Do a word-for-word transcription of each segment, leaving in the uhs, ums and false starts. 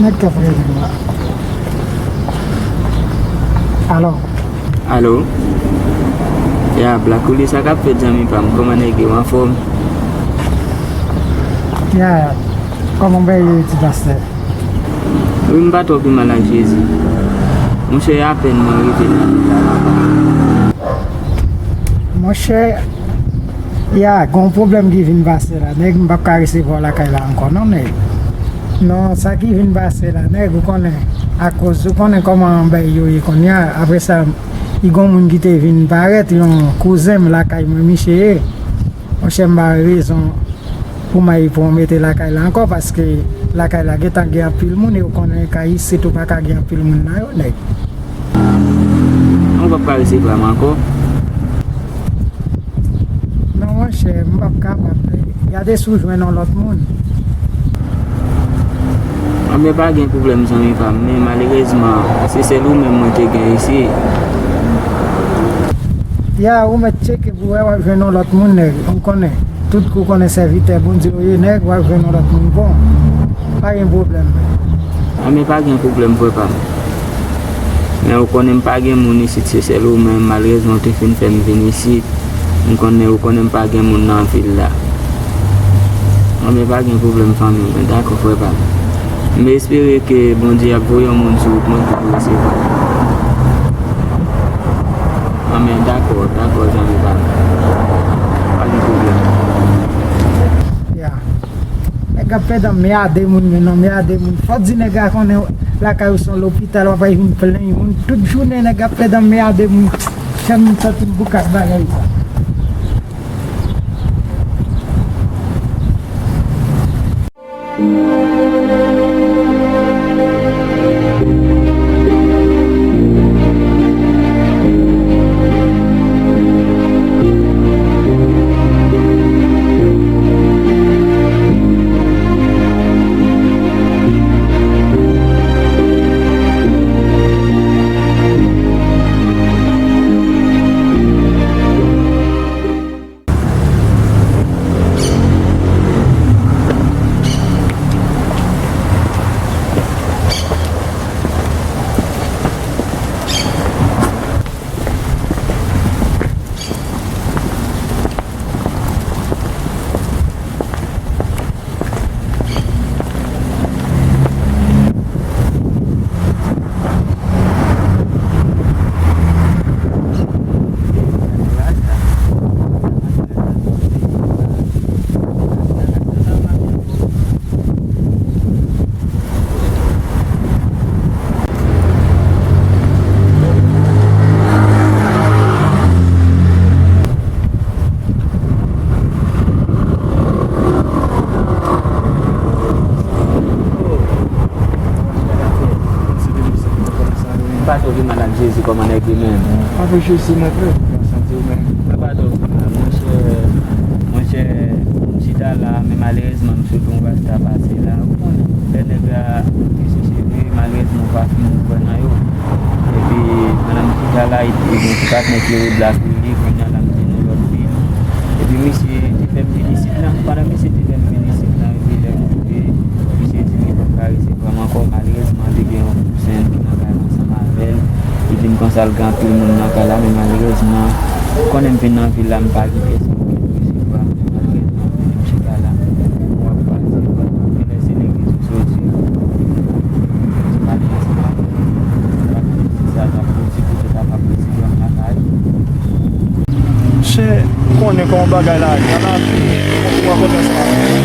Nèg k ap rele m la. Alo? Alo? Ya, Black Willy, sa k ap fèt, zanmi pa m? Kòman nèg yo anfòm? Ya, kòman bagay yo ye, ti pastè? Wi, m pa twò pi mal ak Jezi. Monchè, e apèn mwen rive nan vil la, papa. Monchè, ya, gen yon pwoblèm ki vin pase la. Nèg, m p ap ka resevwa w lakay la ankò, non, nèg. Non, sa ki vin pase la, nèg, ou konnen, akoz ou konnen kòman bagay yo ye kounye a. Apre sa, li gen yon moun ki te vin parèt, yon kouzen m lakay mwen, misye ye. Monchè, m ba rezon pou m al pran mete lakay la ankò, paske lakay la gentan gen anpil moun, e ou konnen kay isit ou pa ka gen anpil moun nan yo, nèg. Ou p ap ka resevwa m ankò? Non, monchè, m p ap kapab, nèg. Gade si w jwenn yon lòt moun. Anben, pa gen pwoblèm, zanmi pa m, men malerezman, se sèl ou menm mwen te gen isit. Ya, ou mèt tcheke pou wè w ap jwenn yon lòt moun, nèg. Ou konnen, tout kou konnen sèvitè Bondye yo ye, nèg, w ap jwenn yon lòt moun. Bon, pa gen pwoblèm. Anben, pa gen pwoblèm, frè pa m. Men ou konnen m pa gen moun isit, se sèl ou menm, malerezman, ou te fin fè m vin isit. M konnen, ou konnen m pa gen moun nan vil la. Anben, pa gen pwoblèm, fanmi mwen. Dakò, frè pa m. M espere ke Bondye ap voye yon moun sou wout mwen ki pou resevwa m. Anben, dakò, dakò, zanmi pa m. Pa gen pwoblèm. Ya. Nèg ap fè dan mède moun, men nan mède moun. Fò di nèg la konnen lakay ou se yon lopital, w ap al vin plenn moun. Tout jounen nèg ap fè dan mède moun. Fè m santi m pou kat bagay sa. M pa twò pi mal ak Jezi, kòman nèg yo menm? Avèk Jezi, mon frè. Kòman santi w menm? M pa twò pi mal, monchè, monchè, m chita la, men malerezman, m sot yon rasta pase la. Ou konnen, lè nèg la trese cheve, malerezman, ou pa fin wè nan yo. Epi, pandan m chita la, epi gen ti patnè ki rele Black Willy, kounye a la m vin nan lòt vil. Epi misye te fè m vin isit la, pandan misye te fè m vin isit la, epi lè m rive, misye di m li p ap ka resevwa m ankò, malerezman, li gen yon kouzen ki nan kay la ansanm avè l. Li di m konsa l gen anpil moun nan kay la, men malerezman, konnen m vin nan vil la, m pa gen pèsonn ki pou resevwa m, men malerezman, konnen m chita la, m ap pase, genlè se legliz ou soti, se pa gen ansanm avè m, m pa konnen si sa t ap posib pou te kapab resevwa m lakay ou. Monchè, ou konnen kòman bagay la ye. Nan lavi, ou rankontre ansanm avè l.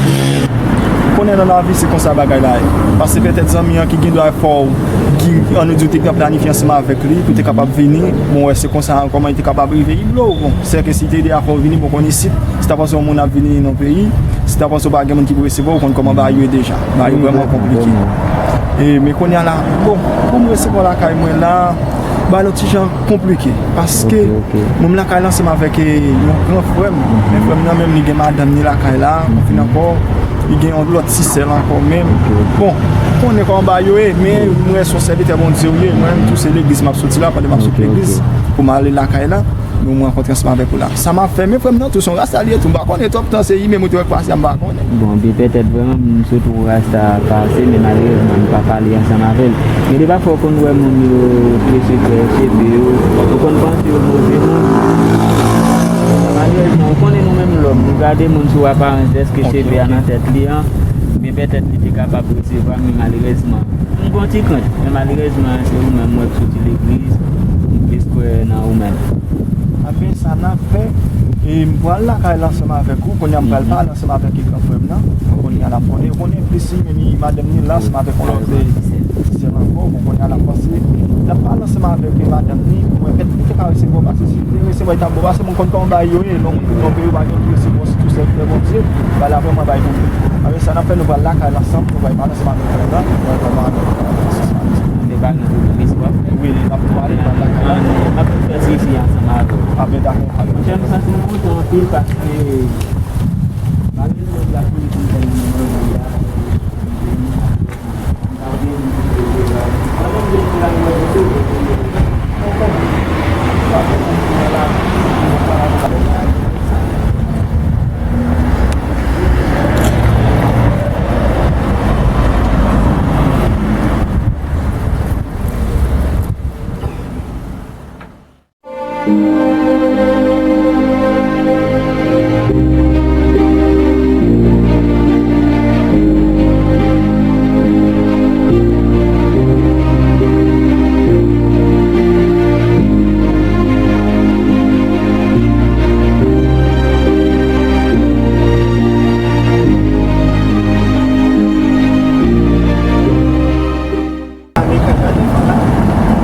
Ou konnen nan lavi, se konsa bagay la ye. Paske petèt zanmi an ki gen dwa fè w, ki, ann nou di, ou te gen planifye ansanm avèk li pou te kapab vini. Bon, wè, se konsa kòman li te kapab rive, li bloke w. Bon, sèke si te de a fè w vini, bon, konn isit, si ta panse yon moun ap vini nan peyi, si ta panse w pa gen moun ki pou resevwa w, ou konn kòman bagay yo ye deja. Bagay yo vrèman konplike. E, men kounye a la, bon, pou m resevwa lakay mwen la, bagay la ti jan konplike, paske mwen m lakay la ansanm avèk, e, yon gran frè m. Men frè m nan menm, li gen madanm li lakay la, konfini ankò, li gen yon lòt ti sè l ankò menm. Bon, ou konnen kòman bagay yo ye, men mwen se yon sèvitè Bondye ou ye, mwen menm tou se legliz m ap soti la, pandan m ap sot legliz pou m ale lakay la. Nou m rankontre ansanm avèk ou la. Sa m ap fè, men frè m nan tou se yon rasta li ye tou. M pa konnen twòp tan se li menm ou te wè k pase a, m pa konnen. Bon, byen petèt vrèman m sot wè yon rasta pase, men malerezman m pa pale ansanm avè l. Gen de pafwa w konn wè moun yo prese fè cheve yo, ou konn panse yo move moun. Malerezman, ou konnen nou menm lòm, nou gade moun sou aparans dèske cheve a nan tèt li an, byen petèt li te kapab resevwa, men malerezman, m gon ti krent, men malerezman, se ou menm mwen k soti legliz, m plis kwè nan ou menm. Anfen, sa n ap fè, e m pral lakay la ansanm avèk ou, kounye a m pral pale ansanm avèk gran frè m nan, kounye a l ap konnen, ou konnen plis li menm, li, madanm li la, ansanm avèk yon lòt, e, sè m ankò, bon, kounye a l ap pase, l ap pale ansanm avèk, e, madanm li, pou mwen, pèt li te ka resevwa, paske si li te resevwa, li t ap bon, paske moun konn kòman bagay yo ye, lè yon moun vin nan peyi, ou pa gen pou resevwa, sitou sèvitè Bondye, bagay la vrèman bagay pou Apre sa, n ap fè nou pral lakay la ansanm, nou pral pale ansanm avèk frè la, nou pral pale ansanm avèk frè la. Wi, n ap pale, n ap lakay la. N ap fè sezi ansanm avè w. A ben, dakò, pa gen pwoblèm. Monchè, m santi m kontan anpil paske malgre nou la politik nan mwen la.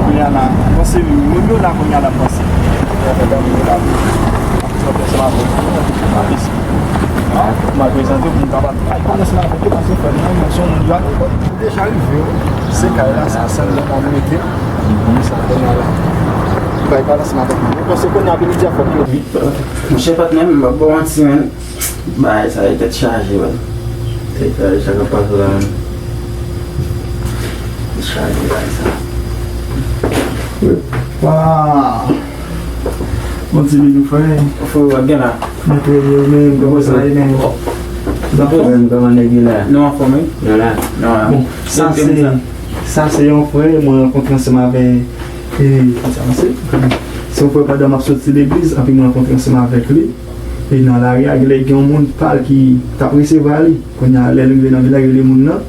Kounye a la, m panse moun yo la kounye a la, m panse. Kounye a la, moun yo la, ap fè ansanm avèk yo, ap isi. A, m ap prezante pou m kapab, ay, pale ansanm avèk yo, paske frè m nan, se yon moun yo a lekòl. Ou deja rive, wi. Se kay la, sa, sèl lè m ap rete. Sa kounye a la. Ou bay pale ansanm avèk moun. Ou panse kounye a, vin di a fòk yo. Monchè patnè m, m ap ba w manti, menn. Bagay sa yo tèt chaje, man. Tèt chaje, sa k ap pase la, man? Tèt chaje, bagay sa. Epa! Bon, ti Bilou, frè. Frè, w ap byen la? Mwen trè byen, ou menm, kòman sa ye, menm? Ou anfòm? Kòman nèg yo la? Nou anfòm, wi. Nou la. Nou la. Bon, sa se, sa se yon frè, mwen rankontre ansanm avè, e, kisa se? Se yon frè pandan m ap soti legliz, anpi mwen rankontre ansanm avèk li. E nan lari a, genlè gen yon moun pa l ki t ap resevwa li. Kounye a, lè l rive nan vilaj, rele moun nan.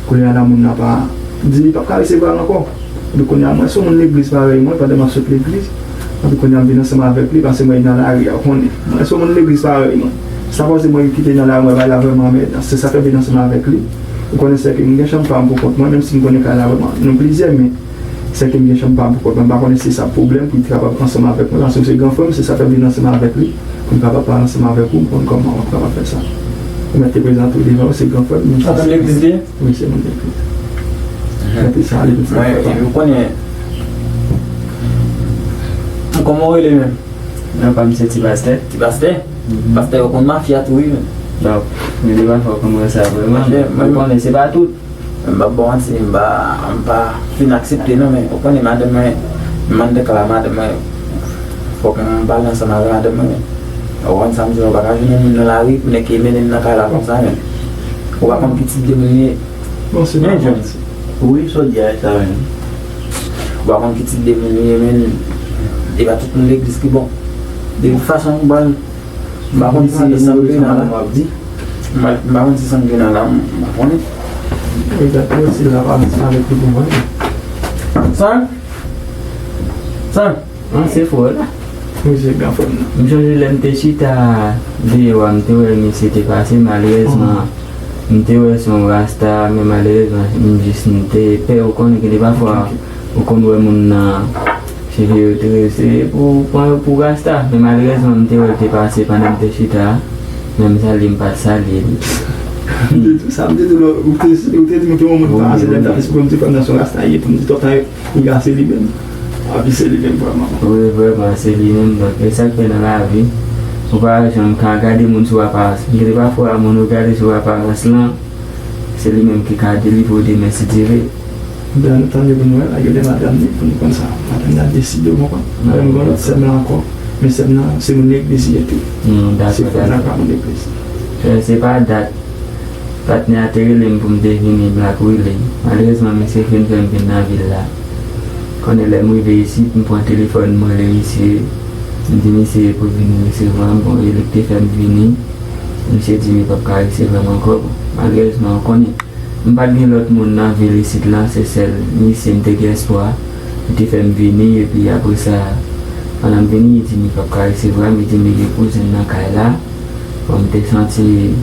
Kounye a la, moun nan pa di li p ap ka resevwa l ankò. Epi kounye a, mwen se yon moun legliz parèy mwen, pandan m ap sot legliz. Epi kounye a, m vin ansanm avèk li, paske mwen nan lari a, ou konnen. Mwen se yon moun legliz parèy mwen. Sa fòse mwen kite nan lari, mwen bay la vrèman anmèdan. Se sa fè m vin ansanm avèk li. Ou konnen sè ke m gen chanm pa m pou kont mwen, menm si m konnen kay la vrèman. Nou plizyè, men Sèke m gen chanm pa m pou kont mwen, m pa konnen si sa pwoblèm pou li te kapab ansanm avèk mwen, paske se gran frè m, se sa fè m vin ansanm avèk li, pou m kapab pale ansanm avèk ou, m konn kòman w ap kapab fè sa. Ou mèt te prezante w devan yo, se gran frè m, menm si se... Legliz li ye? Wi, se moun legliz. Mèt te salye tout sa. Mwen, ou konnen, kòman w rele menm? Non, pa m se ti pastè. Ti pastè? Pastè yo konn mafya tou, wi, menm. Donk, men de pafwa w konn wè sa vrèman, men ou konnen se pa tout. M p ap ba w manti, m pa, m pa fin aksepte non, men ou konnen madanm mwen, m anndan kay la, madanm mwen, fòk m pale ansanm avè madanm mwen, men ou konn sa m di w, ou pa ka jwenn yon moun nan lari pou nèg ki mennen l nan kay la konsa, men ou pa konn ki tip de moun li ye. Bon, se pa manti. Wi, sa w di a, e sa menm. Ou pa konn ki tip de moun li ye, men e pa tout moun legliz ki bon. De tout fason, m pral M pa konn si san gen nan la. M pa, m pa konn si san gen nan la, m pa konnen. Egzakteman, si l la pa ansanm avèk li pou mwen. San? San? An, se frè w la. Wi, se gran frè m nan. M chonje lè m te chita deyò a, m te wè misye te pase, malerezman, m te wè se yon rasta, men malerezman, m jis, m te pè, ou konnen gen de pafwa, ou konn wè moun nan Cheve yo trese pou pran yo pou rasta, men malerezman, m te wè l te pase pandan m te chita a, men m salye, m pa t salye li. M te di w sa, m te di w, ou te, ou te di m ke yon moun pase lè m t ap esplike, m te kwè m nan se yon rasta ye, pou m di twòp tan, piga se li menm. Anpi se li menm vrèman. Wi, vrèman, se li menm. Donk, e sa k fè nan lavi, ou pa janm ka gade moun sou aparans. Gen de pafwa, moun ou gade sou aparans lan, se li menm ki ka delivre w demen, si Dye vle. Byen, nou tann yo pou nou wè, lage de madanm li, pou nou konn sa madanm li ap deside, ou konprann? Mwen, m gen yon lòt sè m la ankò. Men sè m nan, se moun legliz li ye tou. Hmm, dakò, se frè m nan, dakò, pa moun legliz. Frè, se pa dat patnè a te rele m pou m te vini Black Willy. Malerezman, misye fin fè m vin nan vil la. Konnen lè m rive isit, m pran telefòn, m rele misye. M di misye pou l vin resevwa m. Bon, e li k te fè m vini. Misye di m li p ap ka resevwa m ankò. Bon, malerezman, ou konnen. M pa t gen lòt moun nan vil isit la, se sèl misye m te gen espwa. Li te fè m vini, epi apre sa, pandan m vini, li di m li p ap ka resevwa m, li di m li gen kouzen l nan kay la. Bon, m te santi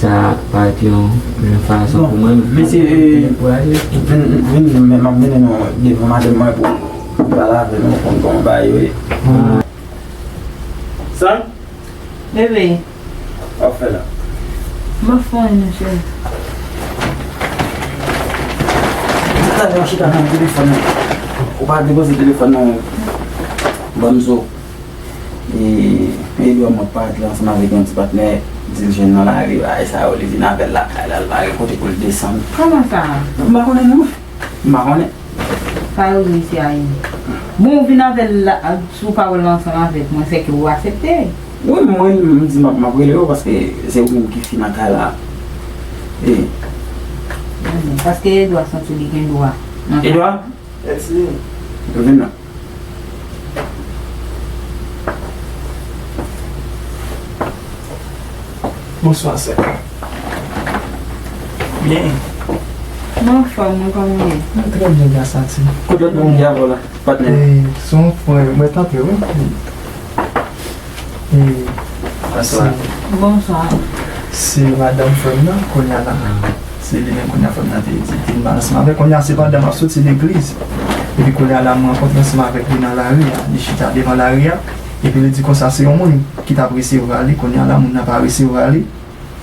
sa parèt yon, yon fason pou mwen, men mesye, pou ale. Vin, vin, m ap mennen nou devan madanm mwen pou, pou pale avè nou, pou n konn bagay yo ye. Sa? Bebe. W ap fè la? M ap fè anyen, cheri. Depi talè w chita nan telefòn nan. Ou pa depoze telefòn nan, ban m zo. E, e Edouard mwen parèt la ansanm avèk yon ti patnè, di l jwenn nan lari, bagay sa yo, li vin avè l lakay la, l pa gen kote pou l desann. Kòman sa? M pa konnen non. M pa konnen. Sa yo di misye a ye. Bon, ou vin avè l la, sou pawòl la ansanm avèk mwen, sèke ou aksepte. Wi, mwen, m di m ap, m ap rele yo paske se ou menm ki fi nan kay la. E. Paske Edouard santi li gen dwa nan kay. Edouard? Vin la. Bonswa, sè. Byen. Mwen anfòm, mwen kòman w ye? Mwen trè byen, gras a Dye. Kote lòt moun ki avè w la, patnè? E, se yon frè, mwen t antre, wi. E, bonswa. Bonswa. Se madanm frè m nan, kounye a la. Se li menm kounye a frè m nan te di, te di m pale ansanm avè l. Kounye a se pandan m ap soti legliz. Epi kounye a la, m rankontre ansanm avèk li nan lari a. Li chita devan lari a. Epi li di konsa se yon moun ki t ap resevwa li. Kounye a la, moun nan pa resevwa li.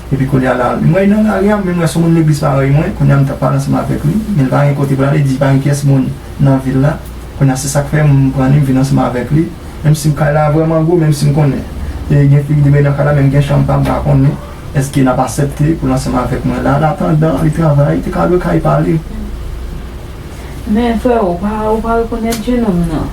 Epi kounye a la, mwen nan lari a, men mwen se yon moun legliz parèy mwen. Kounye a m t ap pale ansanm avèk li. Men li pa gen kote pou l ale, li di pa gen kiyès moun nan vil la. Kounye a se sa k fè m pran li, m vin ansanm avèk li. Menm si kay la vrèman gwo, menm si m konnen, e, gen figi de bèy nan kay la, men m gen chanm pa m, m pa konnen èske n ap aksepte pou l ansanm avèk mwen la. An atandan, li travay, li te ka lwe kay pa li. Men, frè, ou pa, ou pa rekonèt jenòm nan?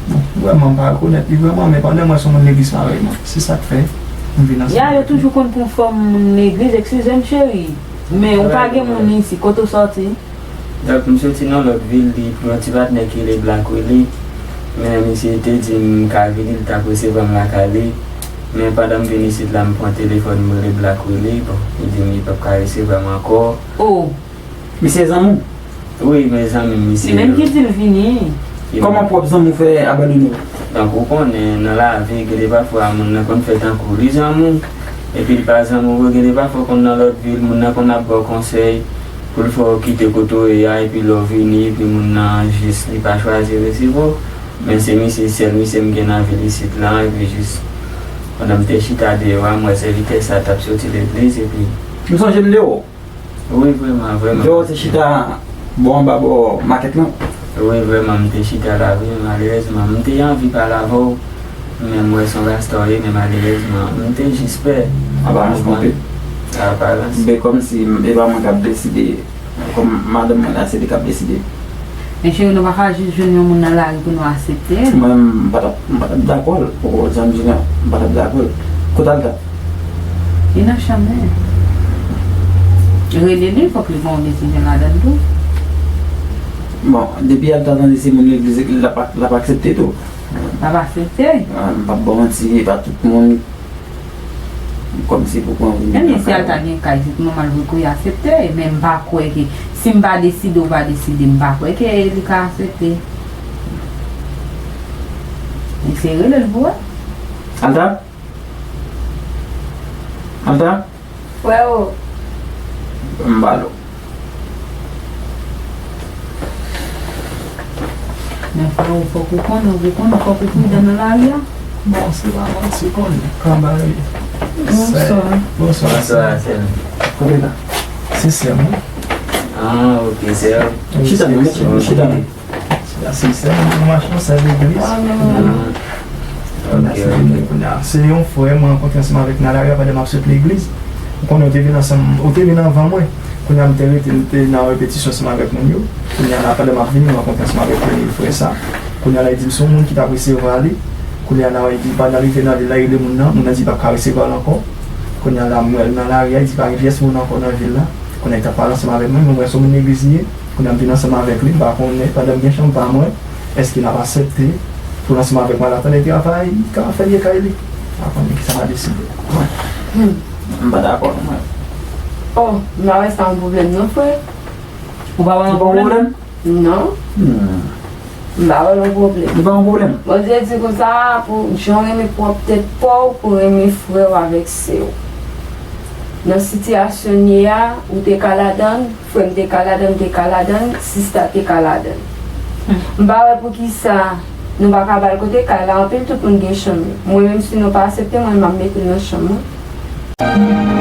Bon, vrèman, m pa rekonèt li vrèman, men pandan mwen se yon moun legliz parèy mwen. Se sa k fè m vin ansanm avèk li. Ya, yo toujou konn konfòm moun legliz, eskize m, cheri. Men, ou pa gen moun isit, kote w sòti? Donk, m soti nan lòt vil, li pran ti patnè ki rele Black Willy. Men misye te di m ka vini, li t ap resevwa m lakay li. Men pandan m vin isit la, m pran telefòn, m rele Black Willy. Bon, li di m li p ap ka resevwa m ankò. Oh! Misye zanmi w? Wi, men zanmi m misye. Li menm ki di l vini. Kòman pwòp zanmi w fè abandone w? Donk, ou konnen, nan lavi, gen de pafwa, moun nan konn fè tankou li zanmi w, epi li pa zanmi w vre. Gen de pafwa, w konn nan lòt vil, moun nan konn ap ba w konsèy, pou l fè w kite kote w ye a, epi lè w vini, epi moun nan jis li pa chwazi resevwa w. Men se misye, sèl misye m gen nan vil isit la, epi jis pandan m te chita deyò a, m wè sèvitè sa t ap soti legliz, epi. M sonje m deyò. Wi, vrèman, vrèman. Deyò w te chita bò anba bò makèt lan? Wi, vrèman, m te chita la, wi, malerezman. M te anvi pale avè w, men m wè se yon pastè w ye, men malerezman, m te jis pè. Aparans twonpe. Aparans. Men kòmsi e pa mwen k ap deside, kòm madanm mwen la, se li k ap deside. Men cheri, nou pa ka jis jwenn yon moun nan lari pou nou aksepte l. Mwen, m pa t ap, m pa t ap dakò l. Ou konprann sa m di la? M pa t ap dakò l. Kote Alta? Li nan chanm li. Rele li, fòk li pran yon desizyon ladan l tou. Bon, depi Alta tande se moun legliz, l ap, l ap aksepte tou. L ap aksepte. Ah, m p ap ba w manti, e pa tout moun. Kòmsi pou pran vin. Ebyen, si Alta gen kay, se nòmal pou l aksepte, men m pa kwè ke si m pa deside, ou pa deside, m pa kwè ke li ka aksepte. Eseye rele l pou wè. Alta? Alta? Freo. M ba l ou. Men freo, fòk ou konnen, ou konnen, fòk ou pridan nan lari a. Bon, se pa manti, konnen, kanbay. Bonswa. Bonswa, sè. Bonswa, sè. Kote la? Se sè m, wi. Ah, ok, sè. Chita, chita. Chita, se sè m, nou mache, nou sèvi legliz. Ah, ok, ok. Kounye a, se yon frè mwen rankontre ansanm avèk nan lari a pandan m ap sot legliz. Ou konnen, ou te vin ansanm, ou te vin anvan mwen. Kounye a, m te rete, m te nan repetisyon ansanm avèk moun yo. Kounye a la, pandan m ap vini, m rankontre ansanm avèk premye frè sa. Kounye a la, li di m se yon moun ki t ap resevwa li. Kounye a la, li di, pandan l rive nan vil la, li rele moun nan, moun nan di l p ap ka resevwa l ankò. Kounye a la, m wè l nan lari a, li di pa gen pyès moun ankò nan vil la. Kounye a, li t ap pale ansanm avèk mwen, mwen, m wè se yon moun legliz li ye. Kounye a, m vin ansanm avèk li, m pa konnen, pandan m gen chanm pa mwen, èske l ap aksepte pou l ansanm avèk mwen al atann travay, li ka fè l ye kay li. M pa konnen kisa m a deside. M pa dakò non, mwen. Oh, m pa wè sa yon pwoblèm non, frè. Ou pa wè yon pwoblèm? Non, Hmm. m pa wè l yon pwoblèm. Li pa yon pwoblèm. Bondye di konsa, pou jan w renmen pwòp tèt pa w, pou w renmen frè w avèk sè w. Nan sitiyasyon n ye a, ou te ka ladann, frè m te ka ladann, m te ka ladann, sista te ka ladann. M pa wè poukisa nou pa ka ba l kote kay la, anpil tout moun gen chanm yo. Mwen menm si nou pa aksepte mwen, m ap mete l nan chanm mwen.